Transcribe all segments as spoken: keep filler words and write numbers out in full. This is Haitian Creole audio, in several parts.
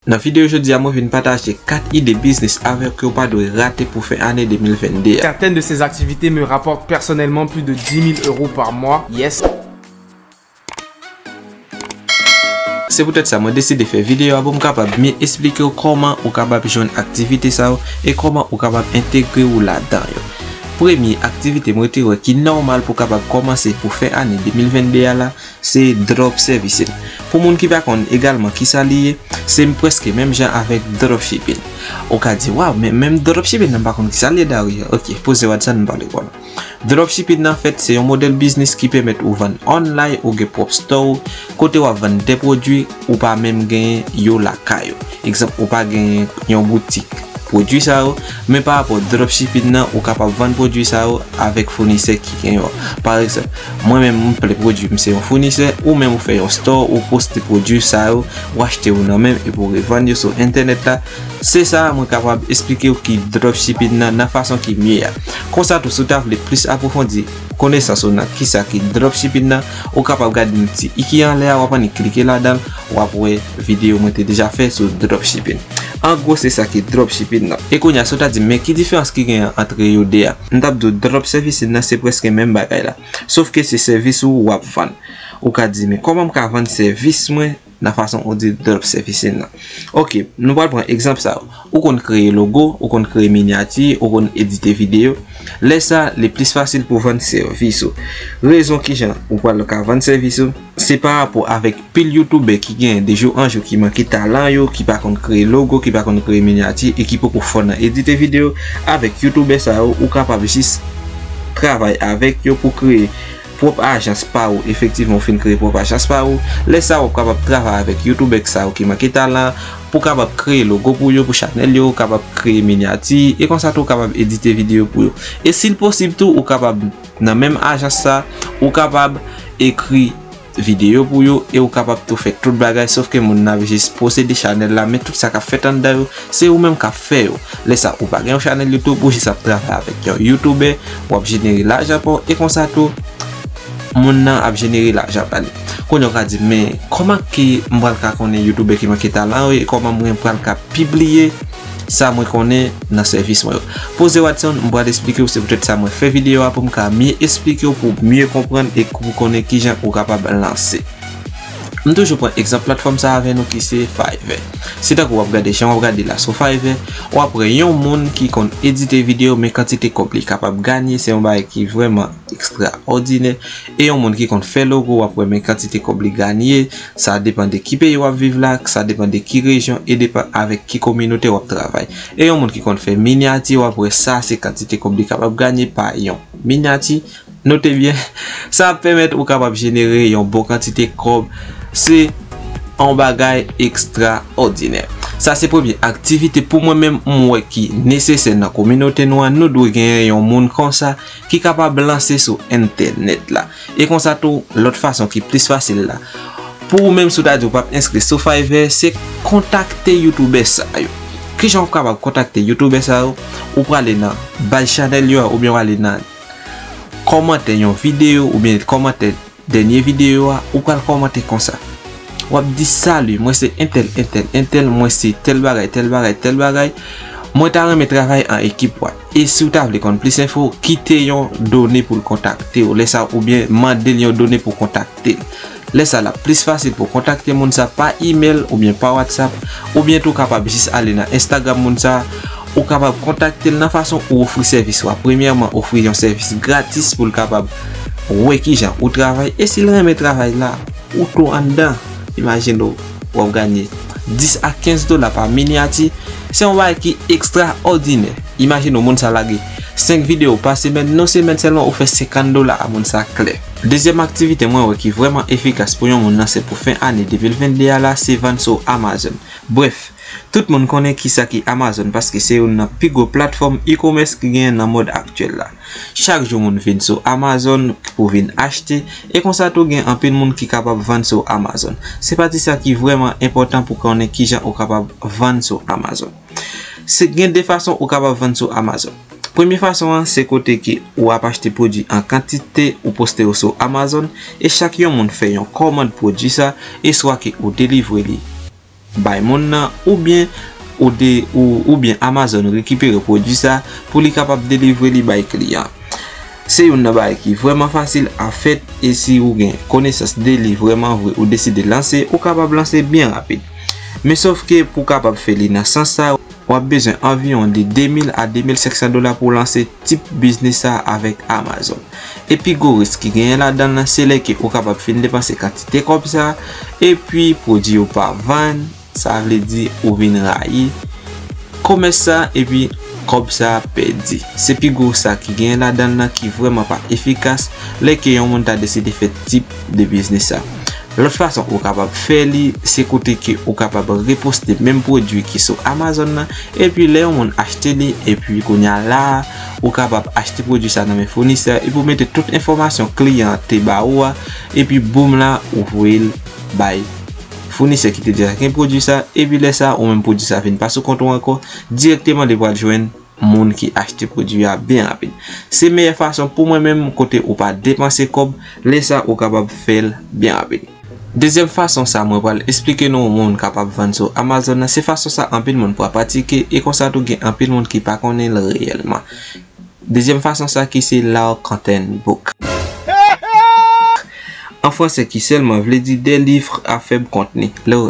Nan videyo jodi a, mwen vin pataje kat ide biznis avè w ke w pa dwe rate pou fen ane de mil venn de a. Certaines de ces activités me rapportent personnellement plus de dix mille euros par mois. Yes. Se poutèt sa mwen deside fè videyo a pou m kapab mye esplike w kòman ou kapab jwenn aktivite sa yo e kòman ou kapab entegre w ladan yo. Premye aktivite mwen te wè ki nòmal pou kapab kòmanse pou fen ane de mil venn de a la, se drop servicing. Pou moun ki pa konn egalman kisa li ye, se prèske menm jan avèk dropshipping. Ou ka di, waw, men menm dropshipping nan m pa konn kisa l ye dayè. Ok, poze w a di sa n pale konnen. Dropshipping nan fèt se yon modèl biznis ki pèmèt ou vann online, ou gen pwòp store w, kote w ap vann de pwodui ou pa menm genyen yo lakay ou. Egzanp, ou pa genyen yon boutik pwodui sa yo, men pa rapò dropshipping nan, ou kapab vann pwodui sa yo avèk founisè ki gen yo. Pa egzanp, mwen menm m plen pwodui m se yon founisè, ou menm ou fè yon store, ou poste pwodui sa yo, ou achte yo nan men m epi ou revann yo sou entènèt la. Se sa mwen kapab esplike w ki dropshipping nan nan fason ki mye a. Konsa tou, si w ta vle plis apwofondi konesans ou nan kisa ki dropshipping nan, ou kapab gade yon ti i ki anlè a, w ap annik klike ladan l, w ap wè videyo mwen te deja fè sou dropshipping. An gwo, se sa ki dropshipping nan. E kounye a, si w ta di m, men ki diferans ki genyen antre yo de a? M t ap di w drop servicing nan se prèske menm bagay la. Sof ke se sèvis ou w ap vann. Ou ka di, men kòman m ka vann sèvis mwen nan fason ou di drop servicing nan. Ok, nou pral pran egzanp sa yo. Ou konn kreye logo, ou konn kreye minyati, ou konn edite videyo. Lè sa, li plis fasil pou vann sèvis ou. Rezon kijan ou pral ka vann sèvis ou, se pa rapò avèk pil youtubè ki genyen de jou an jou ki manke talan yo, ki pa konn kreye logo, ki pa konn kreye minyati e ki poko fò nan edite videyo. Avèk youtubè sa yo, ou kapab jis travay avèk yo pou kreye pwòp ajans pa ou. Efektivman, ou fin kreye pwòp ajans pa ou. Lè sa, w ap kapab travay avèk youtubè sa yo ki manke talan pou kapab kreye logo pou yo, pou chanèl yo, ou kapab kreye minyati, e konsa tou ou kapab edite videyo pou yo. E si l posib tou, ou kapab nan menm ajans sa, ou kapab ekri videyo pou yo e ou kapab tou fè tout bagay, sof ke moun nan ap jis posede chanèl la, men tout sa k ap fèt anndan yo, se ou menm k ap fè yo. Lè sa, ou pa gen yon chanèl YouTube, ou jis ap travay avèk yon youtubè, w ap jenere lajan pa w, e konsa tou, moun nan ap jenere lajan pa li. Kounye a w ka di, men kòman ke m pral ka konnen youtubè ki manke talan yo e kòman mwen pral ka pibliye sa mwen konnen nan sèvis mwen yo? Poze w a di sa, m pral esplike w, se poutèt sa mwen fè videyo a pou m ka mye esplike w, pou w mye konprann e pou w konnen kijan ou kapab lanse. M toujou pran egzanp platfòm sa avè nou ki se Fiverr. Se tankou w ap gade, jan w ap gade la sou Fiverr, w ap wè yon moun ki konn edite videyo, men kantite kòb li kapab ganye, se yon bagay ki vrèman ekstraòdinè. E yon moun ki konn fè logo, w ap wè men kantite kòb li ganye, sa depann de ki peyi w ap viv la, sa depann de ki rejyon, e depann avèk ki kominote w ap travay. E yon moun ki konn fè minyati, w ap wè sa se kantite kòb li kapab ganye pa yon minyati. Note byen, sa ap pèmèt ou kapab jenere yon bon kantite kòb. Se yon bagay ekstraòdinè. Sa se premye aktivite pou mwen menm m wè ki nesesè nan kominote nou an. Nou dwe genyen yon moun konsa ki kapab lanse sou entènèt la. E konsa tou, lòt fason ki plis fasil la, pou ou menm si w ta di w p ap enskri sou Fiverr, se kontakte youtubè sa yo. Kijan w kapab kontakte youtubè sa yo? Ou prale nan baz chanèl yo a, oubyen w ale nan kòmantè yon videyo oubyen kòmantè dènye videyo a, ou pral kòmante konsa. W ap di, "Salut, mwen se entèl, entèl, entèl, mwen se tèl bagay, tèl bagay, tèl bagay. Mwen ta renmen travay an ekip ou a. E si w ta vle konn plis enfo, kite yon done pou l kontakte w." Lè sa, oubyen mande l yon done pou kontakte l. Lè sa, l ap plis fasil pou kontakte moun sa pa imèl oubyen pa WhatsApp, oubyen tou kapab jis ale nan Instagram moun sa, ou kapab kontakte l nan fason ou ofri sèvis ou a. Premyèman, ofri yon sèvis gratis pou l kapab wè kijan ou travay. E si l renmen travay la, ou tou anndan. Imajine w, w ap ganye dis a kenz dola pa minyati. Se yon bagay ki ekstraòdinè. Imajine w, moun sa lage senk videyo pa semèn, nan semèn sèlman ou fè senkant dola a moun sa klè. Dezyèm aktivite mwen wè ki vrèman efikas pou yon moun lanse pou fen ane de mil venn de a la, se vann sou Amazon. Brèf, tout moun konnen kisa ki Amazon, paske se youn nan pi gwo platfòm e-commerce ki genyen nan mond aktyèl la. Chak jou moun vin sou Amazon pou vin achte, e konsa tou gen anpil moun ki kapab vann sou Amazon. Se pati sa ki vrèman enpòtan pou konnen kijan ou kapab vann sou Amazon. Se gen de fason ou kapab vann sou Amazon. Premye fason an, se kote ke ou ap achte pwodui an kantite, ou poste yo sou Amazon, e chak yon moun fè yon kòmand pwodui sa, e swa ke ou delivre li bay moun nan, oubyen ou de, ou, oubyen Amazon rekipere pwodui sa pou li kapab delivre li bay kliyan. Se youn nan bagay ki vrèman fasil a fèt, e si ou gen konesans de li vrèman vre, ou deside lanse, ou kapab lanse byen rapid. Men sòf ke pou w kapab fè li nan sans sa, w ap bezwen anviwon de de mil a de mil senk san dola pou w lanse tip biznis sa avèk Amazon. E pi gwo risk ki genyen ladan l nan, se lè ke ou kapab fin depanse kantite kòb sa, epi pwodui yo pa vann, sa vle di ou vin rayi komès sa, epi kòb sa pèdi. Se pi gwo sa ki genyen ladan l nan ki vrèman pa efikas lè ke yon moun ta deside fè tip de biznis sa. Lòt fason ou kapab fè li, se kote ke ou kapab reposte menm pwodui ki sou Amazon nan, epi lè yon moun achte li, epi kounye a la, ou kapab achte pwodui sa nan men founisè, epi ou mete tout enfòmasyon kliyan an te ba ou a, epi boum la, ou voye l bay founisè ki te deja gen pwodui sa, epi lè sa, ou menm pwodui sa vin pa sou kont ou ankò, dirèkteman li pral jwenn moun ki achte pwodui a byen rapid. Se meyè fason pou mwen menm kote ou pa depanse kòb, lè sa ou kapab fè l byen rapid. Dezyèm fason sa mwen pral esplike nou moun kapab vann sou Amazon nan, se fason sa anpil moun pral pratike e konsa tou gen anpil moun ki pa konnen l reyèlman. Dezyèm fason sa ki se Low Content Book. An fransè ki sèlman vle di des livres à faible contenu. Lè w,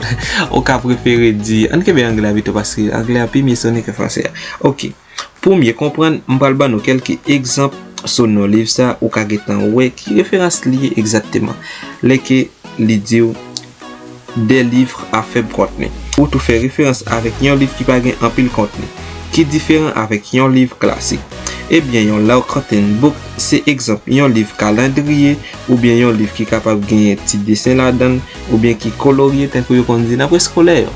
ou ka prefere di, ann kenbe anglè a pito paske anglè a pi mye sonnen ke fransè a. Ok. Pou w mye konprann, m pral ban nou kèlke egzanp sou non liv sa, ou ka gentan wè ki referans li ye egzakteman. Lè ke li di w des livres à faible contenu. Ou tou fè referans avèk yon liv ki pa gen anpil kontni, ki diferan avèk yon liv klasik. Ebyen, yon Low Content Book se egzanp yon liv kalandriye oubyen yon liv ki kapab genyen ti desen ladan l oubyen ki kolorye, tankou yo konn di nan preskolè yo.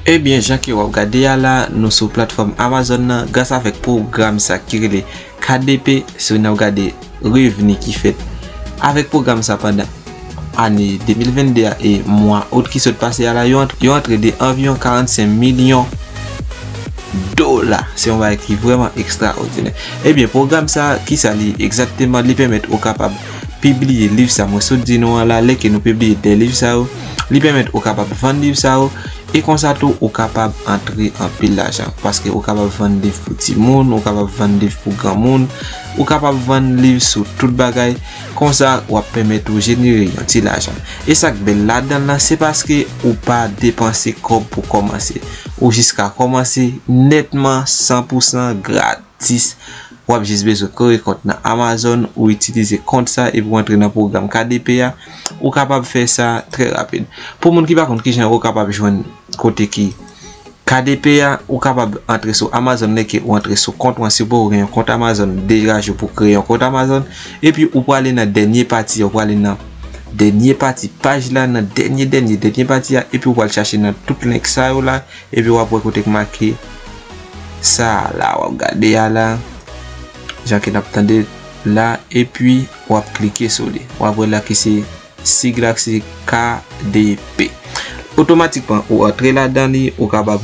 Ebyen, jan ke w ap gade a la, nou sou platfòm Amazon nan gras avèk pwogram sa ki rele K D P, si n ap gade revni ki fèt avèk pwogram sa pandan ane de mil vennde a e mwa out ki sot pase a la, yo ant-, yo antre de anviwon karannsenk milyon dola. Se yon bagay ki vrèman ekstraòdinè. Ebyen, pwogram sa, kisa li egzakteman? Li pèmèt ou kapab pibliye liv sa mwen sot di nou an la, lè ke nou pibliye de liv sa yo, li pèmèt ou kapab vann liv sa yo, e konsa tou ou kapab antre anpil lajan, paske ou kapab vann liv pou timoun, ou kapab vann liv pou granmoun, ou kapab vann liv sou tout bagay, konsa w ap pèmèt ou jenere yon ti lajan. E sa k bèl ladan l nan, se paske ou pa depanse kòb pou kòmanse, ou jis ka kòmanse nètman san pou san gratis. W ap jis bezwen kreye kont nan Amazon, ou itilize kont sa epi w antre nan pwogram K D P a, ou kapab fè sa trè rapid. Pou moun ki pa konn kijan yo kapab jwenn kote ki K D P a, ou kapab antre sou Amazon, lè ke ou antre sou kont ou an, sipoze ou gen yon kont Amazon, degaje w pou kreye yon kont Amazon, epi ou prale nan dènye pati a, ou prale nan dènye pati paj la, nan dènye, dènye, dènye pati a, epi ou pral chache nan tout link sa yo la, epi w ap wè kote k make sa a la, w ap gade a la, jan ke n ap tande la, epi w ap klike sou li. W ap wè la ki se sig la, ki se K D P. Otomatikman, ou antre ladan li, ou kapab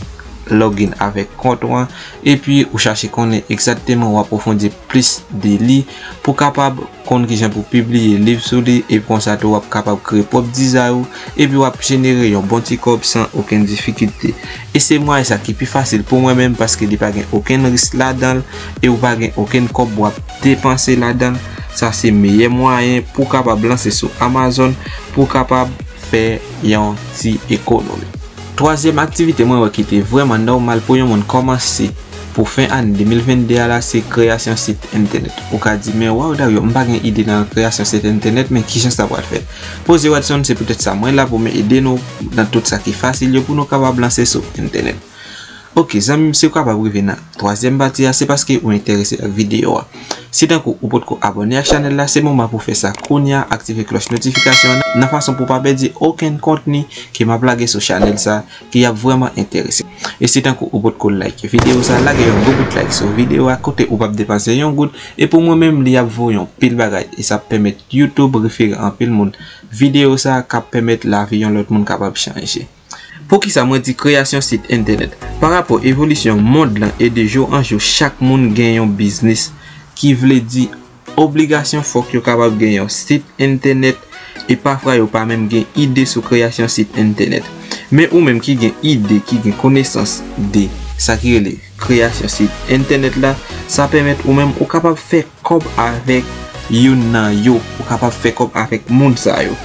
login avèk kont ou an, epi ou chache konnen egzakteman, ou apwofondi plis de li pou kapab konn kijan pou pibliye liv sou li, epi konsa tou w ap kapab kreye pwòp dizay ou, epi w ap jenere yon bon ti kòb san okenn difikilte. E se mwayen sa ki pi fasil pou mwen menm, paske li pa gen okenn risk ladan l, e ou pa gen okenn kòb w ap depanse ladan l. Sa se meyè mwayen pou w kapab lanse sou Amazon, pou w kapab fè yon ti ekonomi. Twazyèm aktivite mwen wè ki te vrèman nòmal pou yon moun kòmanse pou fen ane de mil vennde a la, se kreyasyon sit entènèt. Ou ka di, "Men waw, Dario, m pa gen ide nan kreyasyon sit entènèt, men kijan sa pral fèt?" Poze Watson, se poutèt sa mwen la pou mwen ede nou nan tout sa ki fasil yo pou nou kapab lanse sou entènèt. Ok, zanmi m, si w kapab rive nan twazyèm pati a, se paske ou enterese ak videyo a. Si tankou ou potko abòne ak chanèl la, se moman pou fè sa kounye a, aktive klòch notifikasyon an, nan fason pou w pa pèdi okenn kontni ke m ap lage sou chanèl sa, ki ap vrèman enterese. E si tankou ou potko like videyo sa, lage yon gwo bout like sou videyo a, kote ou p ap depanse yon goud, e pou mwen menm, li ap voye yon pil bagay, e sa ap pèmèt YouTube refere anpil moun videyo sa, k ap pèmèt lavi yon lòt moun kapab chanje. Poukisa mwen di kreyasyon sit entènèt? Pa rapò evolisyon mond lan e de jou an jou, chak moun gen yon biznis, ki vle di obligasyon fòk yo kapab gen yon sit entènèt, e pafwa yo pa menm gen ide sou kreyasyon sit entènèt. Men ou menm ki gen ide, ki gen konesans de sa ki rele kreyasyon sit entènèt la, sa pèmèt ou menm ou kapab fè kòb avèk youn nan yo, ou kapab fè kòb avèk moun sa yo.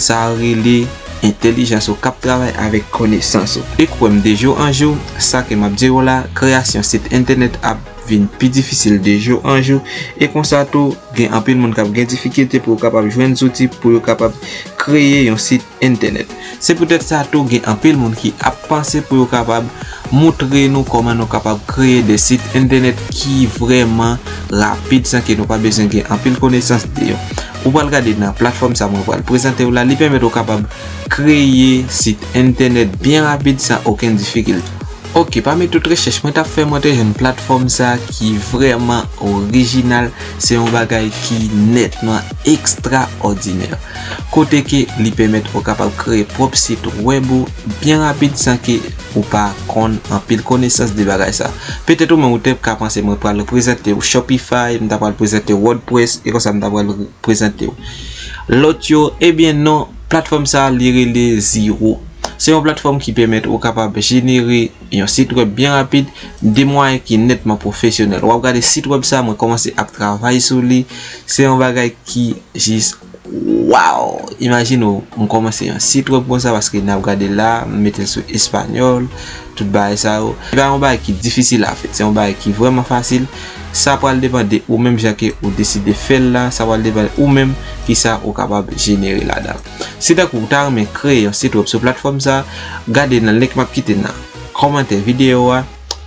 Sa rele entèlijans ou k ap travay avèk konesans ou. E kwè m, de jou an jou, sa ke m ap di w la, kreyasyon sit entènèt ap vin pi difisil de jou an jou, e konsa tou, gen anpil moun k ap gen difikilte pou yo kapab jwenn zouti pou yo kapab kreye yon sit entènèt. Se poutèt sa tou, gen anpil moun ki ap panse pou yo kapab moutre nou kòman nou kapab kreye de sit entènèt ki vrèman rapid san ke nou pa bezwen gen anpil konesans de yo. Ou pral gade nan platfòm sa mwen pral prezante w la, li pèmèt ou kapab kreye sit entènèt byen rapid san okenn difikilte. Ok, pami tout rechèch mwen t ap fè, mwen te jwenn platfòm sa ki vrèman orijinal. Se yon bagay ki nètman ekstraòdinè. Kote ke li pèmèt ou kapab kreye pwòp sit wèb ou byen rapid san ke ou pa konn anpil konesans de bagay sa. Petèt ou menm ou te ka panse mwen pral prezante w Shopify, m ta pral prezante w WordPress, e konsa m ta pral prezante w lòt yo. Ebyen non, platfòm sa li rele Zero. Se yon platfòm ki pèmèt ou kapab jenere yon sit wèb byen rapid, de mwayen ki nètman pwofesyonèl. W ap gade sit wèb sa, mwen kòmanse ap travay sou li. Se yon bagay ki jis waw! Imajine w, m kòmanse yon sit wèb konsa, paske n ap gade la, m mete l sou espanyòl, tout bagay sa yo. Se pa yon bagay ki difisil a fèt, se yon bagay ki vrèman fasil. Sa pral depann de ou menm jan ke ou deside fè l la, sa pral depann ou menm kisa ou kapab jenere ladan l. Si tankou ou ta renmen kreye yon sit wèb sou platfòm sa, gade nan link m ap kite nan kòmantè videyo a,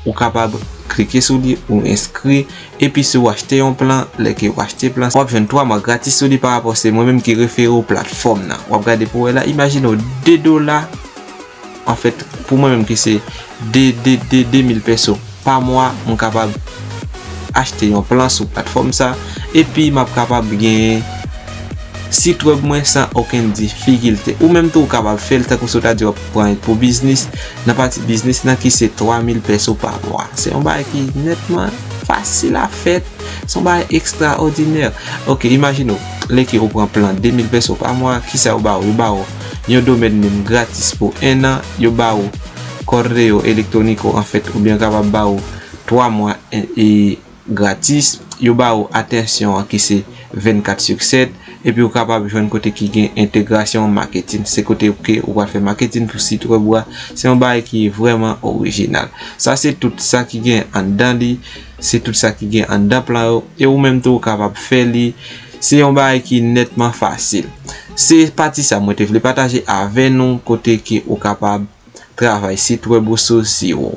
ou kapab klike sou li, ou enskri, epi si w achte yon plan, lè ke w achte plan, w ap jwenn twa mwa gratis sou li pa rapò se mwen menm ki refere w platfòm nan. W ap gade pou wè la, imajine w de dola, anfèt, pou mwen menm ki se de, de, de, de mil peso pa mwa, m kapab achte yon plan sou platfòm sa, epi m ap kapab genyen sit wèb mwen san okenn difikilte. Ou menm tou, ou kapab fè l tankou si w ta di w ap pran l pou biznis, nan pati biznis nan ki se twa mil peso pa mwa. Se yon bagay ki nètman fasil a fèt, se yon bagay ekstraòdinè. Ok, imajine w, lè ke ou pran plan de mil peso pa mwa, kisa yo ba w? Yo ba w yon domèn name gratis pou en an, yo ba w correo electrónico, anfèt, oubyen yo kapab ba w twa mwa, e, e, gratis. Yo ba w atention an ki se vennkat sur sèt, epi ou kapab jwenn kote ki gen entegrasyon maketin. Se kote ke ou pral fè maketin pou sit wèb ou a. Se yon bagay ki vrèman orijinal. Sa se tout sa ki gen anndan li, se tout sa ki gen anndan plan yo, e ou menm tou ou kapab fè li. Se yon bagay ki nètman fasil. Se pati sa mwen te vle pataje avè nou, kote ke ou kapab travay sit wèb ou sou Zero.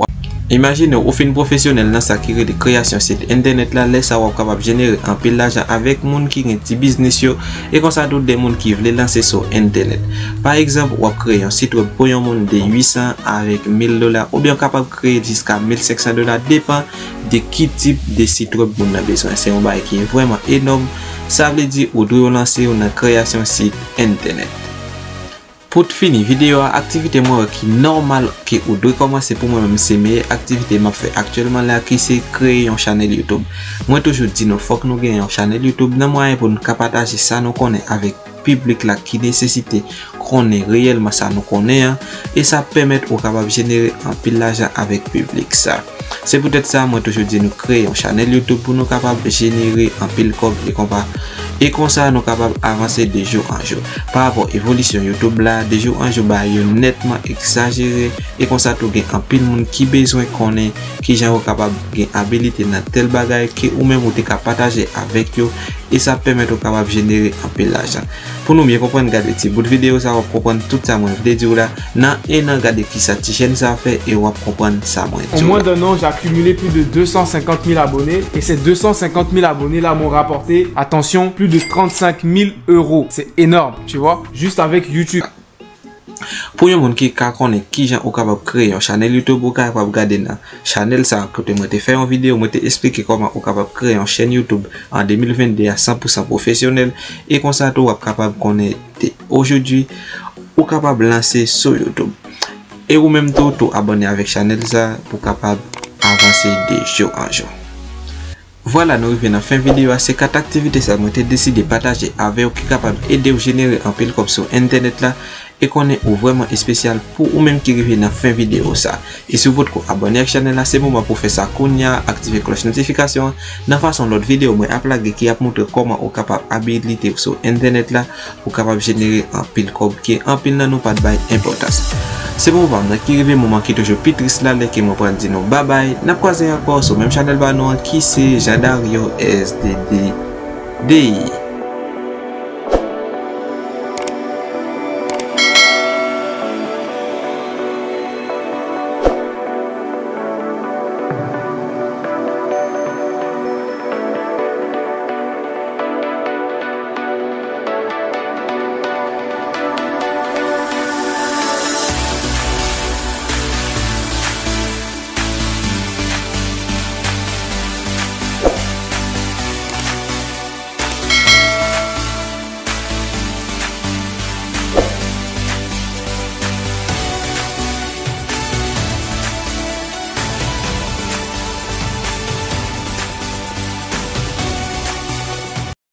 Imajine w, ou fin pwofesyonèl nan sa ki rele kreyasyon sit entènèt la, lè sa w ap kapab jenere anpil lajan avèk moun ki gen ti biznis yo, e konsa tou de moun ki vle lanse sou entènèt. Pa egzanp, w ap kreye yon sit wèb pou yon moun de uit san avèk mil dola, oubyen w kapab kreye jiska mil senk san dola, depann de ki tip de sit wèb moun nan bezwen. Se yon bagay ki vrèman enòm, sa vle di ou dwe lanse w nan kreyasyon sit entènèt. Pou t fini videyo a, aktivite mwen wè ki nòmal ke ou dwe kòmanse, pou mwen menm se meyè aktivite m ap fè aktyèlman la ki se kreye yon chanèl YouTube. Mwen toujou di nou fòk nou gen yon chanèl YouTube nan mwayen pou nou ka pataje sa nou konnen avèk piblik la ki nesesite konnen reyèlman sa nou konnen an, e sa ap pèmèt ou kapab jenere anpil lajan avèk piblik sa. Se poutèt sa mwen toujou di nou kreye yon chanèl YouTube pou nou kapab jenere anpil kòb e konpa, e konsa nou kapab avanse de jou an jou. Pa rapò evolisyon YouTube la, de jou an jou bagay yo nètman egzajere, e konsa tou gen anpil moun ki bezwen konnen kijan yo kapab gen abilite nan tèl bagay ke ou menm ou te ka pataje avèk yo, e sa ap pèmèt ou kapab jenere anpil lajan. Pou nou byen konprann, gade ti bout videyo sa, w ap konprann tout sa mwen vle di w la. Nan en an, gade kisa ti jèn sa fè e w ap konprann sa mwen di w la. En moins d'un an, j'ai accumulé plus de deux cent cinquante mille abonnés et ces deux cent cinquante mille abonnés là m'ont rapporté, attention, plus de trente-cinq mille euros. C'est énorme, tu vois, juste avec YouTube. Pou yon moun ki ka konnen kijan ou kapab kreye yon chanèl YouTube, ou kapab gade nan chanèl sa kote mwen te fè yon videyo, mwen te esplike kòman ou kapab kreye yon chèn YouTube an de mil vennde a san pou san pwofesyonèl, e konsa tou w ap kapab konnen de aujourd'hui ou kapab lanse sou YouTube. E ou menm tou, tou abòne avèk chanèl sa pou kapab avanse de jou an jou. Vwala, nou rive nan fen videyo a. Se kat aktivite sa mwen te deside pataje avè w ki kapab ede w jenere anpil kòb sou entènèt la. e konnen ou vrèman espesyal pou ou menm ki rive nan fen videyo sa. E si w potko abòne ak chanèl la, se moman pou w fè sa kounye a, aktive klòch notifikasyon an, nan fason lòt videyo mwen ap lage ki ap montre kòman ou kapab abilite w sou entènèt la, pou w kapab jenere anpil kòb ke anpil nan nou pa t bay enpòtans. Se moman pa m nan ki rive, moman ki toujou pi tris la, lè ke mwen pral di nou babay, n ap kwaze ankò sou menm chanèl pa nou an ki se Jean Dario S D D D I.